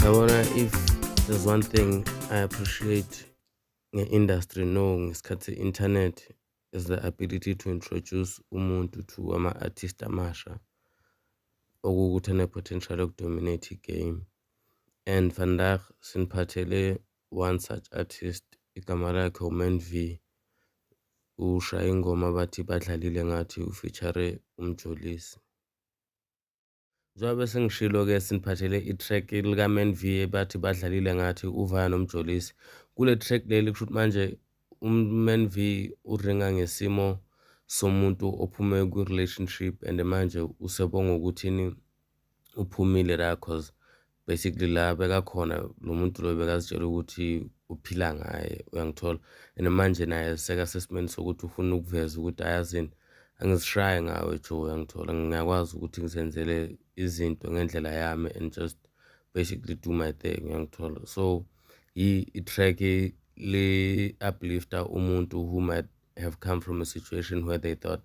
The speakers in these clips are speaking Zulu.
Yabona, if there's one thing I appreciate nge-industry, no, ngesikhathi se-internet, is the ability to introduce umuntu to ama-artist amasha okuwukuthi ane-potential yokudominate i-game. And vandag siniphathele one such artist, igama lakhe uMan V. Ushaya ingoma bathi Badlalile Ngathi, ufeature uMjolisi. Njengoba sengishilo-ke, siniphathele i-track lika-Man V bathi Badlalile Ngathi, uvaya noMjolisi. Kule track leli, kusho ukuthi manje uMan V uringa ngesimo somuntu ophume kwi-relationship and manje usebonga ukuthini uphumile la, 'cause basically la bekakhona lo muntu lo bekazitshela ukuthi uphila ngaye, uyangithola? And manje naye sekasesimeni sokuthi ufuna ukuveza ukuthi ayazini, angizishaye ngawe Joe, uyangithola? Ngiyakwazi ukuthi ngizenzele izinto ngendlela yami and just basically do my thing, uyangithola? So i-track li-uplifta umuntu who might have come from a situation where they thought,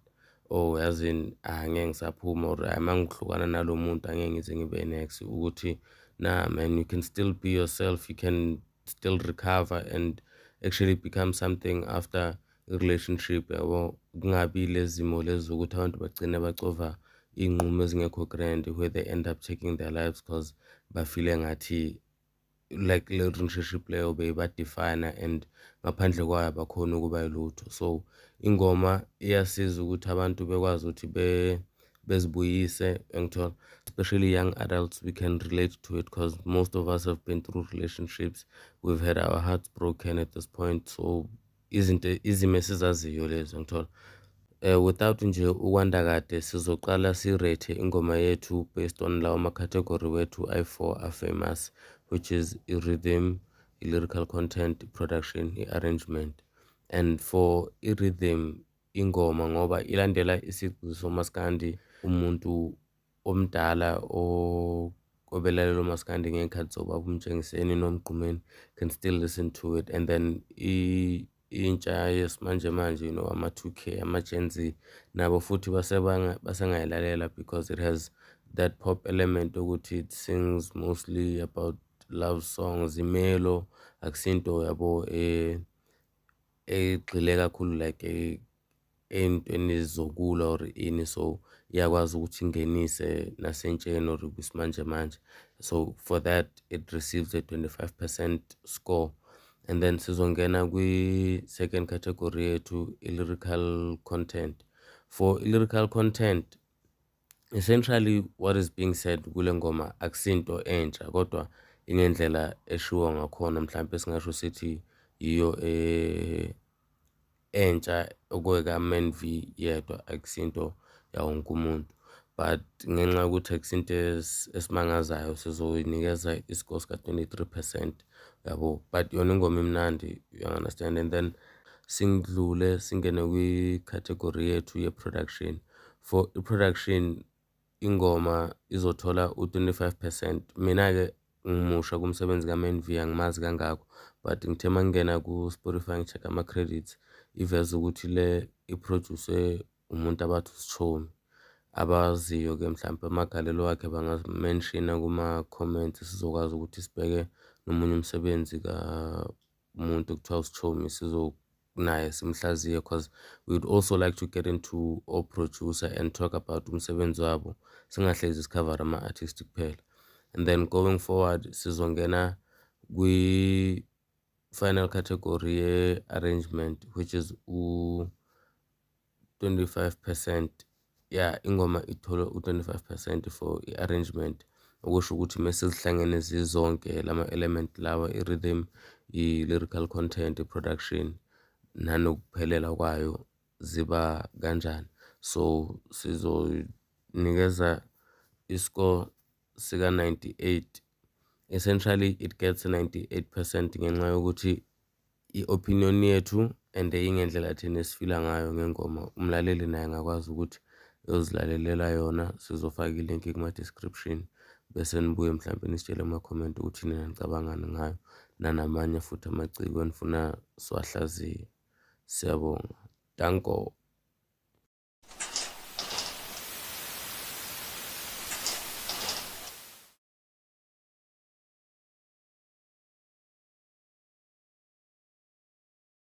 "Oh, yazini, angeke ngisaphuma," or "Hayi, uma ngihlukana nalo muntu angeke ngize ngibe next," ukuthi nah man, you can still be yourself, you can still recover and actually become something after i-relationship, yabo. Kungabi lezi zimo lezi zokuthi abantu bagcine bacova iy'nqumo ezingekho grand where they end up taking their lives 'cause bafile ngathi like le relationship leyo beyibadefine and ngaphandle kwayo abakhoni ukuba yilutho. So ingoma iyasiza ukuthi abantu bekwazi ukuthi bezibuyise, uyangithola? Especially young adults, we can relate to it because most of us have been through relationships, we've had our hearts broken at this point, so izinto izimo esizaziyo lezo, ngithola? Without nje ukwanda kade, sizoqala si-rate ingoma yethu based on lawo ma-category wethu ayi-four a-famous, which is i-rhythm, i-lyrical content, i-production, i-arrangement. And for i-rhythm, ingoma ngoba ilandela isigqi somaskandi, umuntu omdala obelalela umaskandi ngey'khathi zobaba uMtshengiseni noMgqumeni can still listen to it, and then intsha yesimanjemanje, ama-2K, ama-Gen Z, nabo futhi basengayilalela because it has that pop element ukuthi it sings mostly about love songs, imelo akusinto, yabo, egxile kakhulu like ey'ntweni zokulwa or ini, so iyakwazi ukuthi ingenise nasentsheni or kwisimanjemanje. So for that it receives a 25% score. And then sizongena kwi-second category yethu, i-lyrical content. For i-lyrical content, essentially what is being said kule ngoma akusinto entsha, kodwa ingendlela eshiwo ngakhona mhlampe singasho sithi yiyo entsha okweka-Man V yedwa, akusinto yawonke umuntu, but ngenxa yokuthi akusinto esimangazayo, sizoyinikeza iscore sika-23%, yabo. But yona ingoma imnandi, you understand? And then singidlule singene kwi-category yethu ye-production. For i-production, ingoma izothola u-25%. Mina-ke ngimusha kumsebenzi ka-Man V, angimazi kangako, but ngithe uma ngingena ku-Spotify ngi-check ama-credits, iveza ukuthi le i-produce umuntu abathi uSichomi. Abaziyo-ke mhlampe amagalelo wakhe bangamenshina kuma-comments, sizokwazi ukuthi sibheke nomunye umsebenzi kamuntu ekuthiwa uSichomi, naye simhlaziye, 'cause we would also like to get into o-producer and talk about umsebenzi wabo, singahlezi sikhavara ama-artist kuphela. And then going forward sizongena kwi-final category ye-arrangement, which is u-25%. Yeah, ingoma ithole u-25% for i-arrangement, okusho ukuthi mese zihlangene zizonke lama-element lawa, i-rhythm, i-lyrical content, i-production nanokuphelela kwayo, ziba kanjani. So sizonikeza iscore sika-98. Essentially it gets 98% ngenxa yokuthi i-opinion yethu and ingendlela thina esifila ngayo ngengoma. Umlaleli naye angakwazi ukuthi eyozilalelela yona. Sizofaka ilinki kuma-description, bese nibuye mhlampe nisitshele kuma-comment ukuthi nina nicabangani ngayo, nanamanye futhi amaciko enifuna siwahlaziye. Siyabonga, danko.